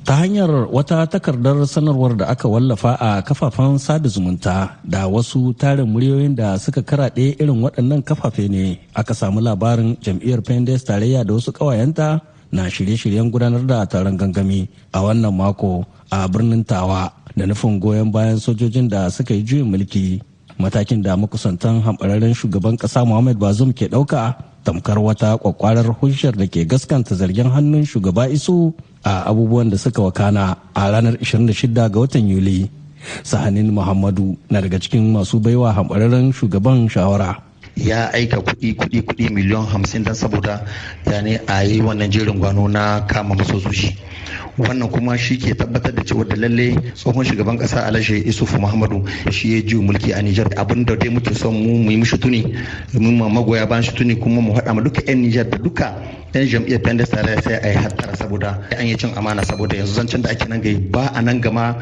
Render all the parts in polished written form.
Ta hanyar wata takardar sanarwar da aka wallafa a kafafen sada zumunta da wasu tarin muryoyin da suka karaɗe irin waɗannan kafafe ne aka samu labarin jam'iyyar PNDS Tarayya da wasu ƙawayenta na shirye-shiryen gudanar da taron gangami a wannan mako a birnin Tawa da nufin goyon bayan sojojin da suka yi juyin mulki, matakin da makusantan hambararren shugaban ƙasa Muhammad Bazoum ke ɗauka tamkar wata kwakwarar hujjar da ke gaskanta zargin hannun shugaba Isu a abubuwan da suka wakana a ranar 26 ga watan Yuli. Sahanin Muhammadu na daga cikin masu baiwa hambararren shugaban shawara. Ya aika kuɗi kuɗi kuɗi miliyan 50 don saboda yani a yi wannan jerin gwano na kama masojoji. Wannan kuma shi ke tabbatar da cewa da lalle tsohon shugaban kasa Alhaji Isufu Muhammadu shi ya ji mulki a Nijar. Abin da dai muke son mu mu yi mishi tuni, mu ma magoya bayan shi tuni, kuma mu haɗa ma duka 'yan Nijar da duka 'yan jam'iyyar PNDS tare, sai a yi hattara saboda an yi cin amana, saboda yanzu zancen da ake nan gai ba a nan gama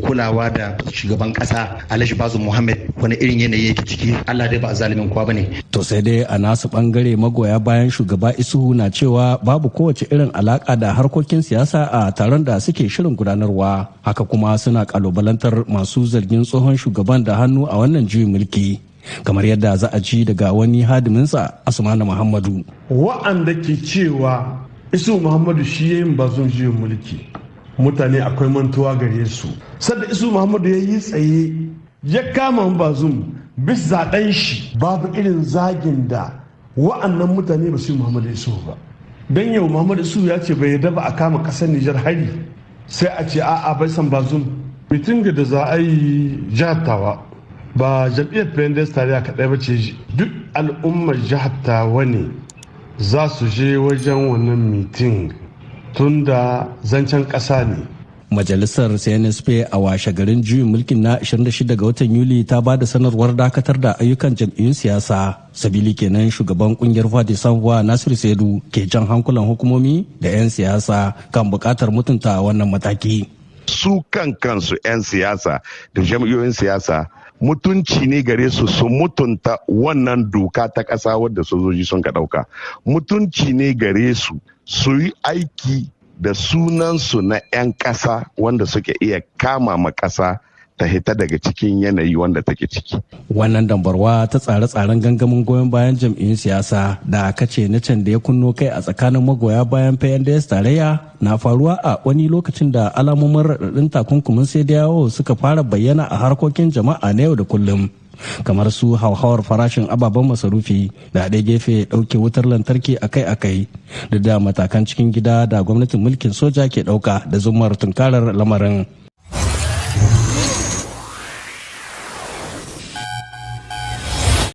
kulawa da shugaban kasa Alhaji Bazoum Muhammad wani irin yanayi yake ciki. Allah dai ba a zalimin kowa bane. To sai dai a nasu bangare, magoya bayan shugaba Isuhu na cewa babu kowace irin alaka da harkokin siyasa a taron da suke shirin gudanarwa. Haka kuma suna kalubalantar masu zargin tsohon shugaban da hannu a wannan juyin mulki, kamar yadda za a ji daga wani hadiminsa, Asmanu Muhammadu. Wa'anda ke cewa Isu Muhammadu shi yayin Bazum juyin mulki, mutane akwai mantuwa gare su. Sadda Isu Muhammadu ya yi tsaye ya kama Bazum bis zaben shi, babu irin zagin da wa'annan mutane ba su yi Muhammadu Isu ba. Don yau Muhammadu Isu ya ce bai yarda ba a kama kasar Nijar hari, sai a ce a'a, bai san Bazum. Mitin da za a yi jihar Tawa ba jam'iyyar PNDS Tarayya kaɗai ba ce, duk al'ummar jihar Tawa ne za su je wajen wannan mitin, tun da zancen ƙasa ne. Majalisar CNSP a washe garin juyin mulkin na 26 ga watan Yuli ta ba da sanarwar dakatar da ayyukan jam'iyyun siyasa. Sabili kenan shugaban kungiyar Voix des Sans Voix, Nasiru Saidu, ke jan hankulan hukumomi da 'yan siyasa kan bukatar mutunta wannan mataki. Su kan kansu 'yan siyasa da jam'iyyoyin siyasa, mutunci ne gare su su mutunta wannan doka ta ƙasa wadda sojoji sun ka ɗauka. Mutunci ne gare su su yi aiki da sunansu na 'yan ƙasa wanda suke iya kama ma ƙasa ta hita daga cikin yanayi wanda take ciki. Wannan dambarwa ta tsare-tsaren gangamin goyon bayan jam'iyyun siyasa da aka ce na can da ya kunno kai a tsakanin magoya bayan PNDS Tarayya na faruwa a wani lokacin da alamomin raɗaɗin takunkumin CEDEAO suka fara bayyana a harkokin jama'a na yau da kullum, kamar su hauhawar farashin ababen masarufi da ɗaya gefe ɗauke wutar lantarki akai-akai, duk da matakan cikin gida da gwamnatin mulkin soja ke ɗauka da zumar tunkarar lamarin.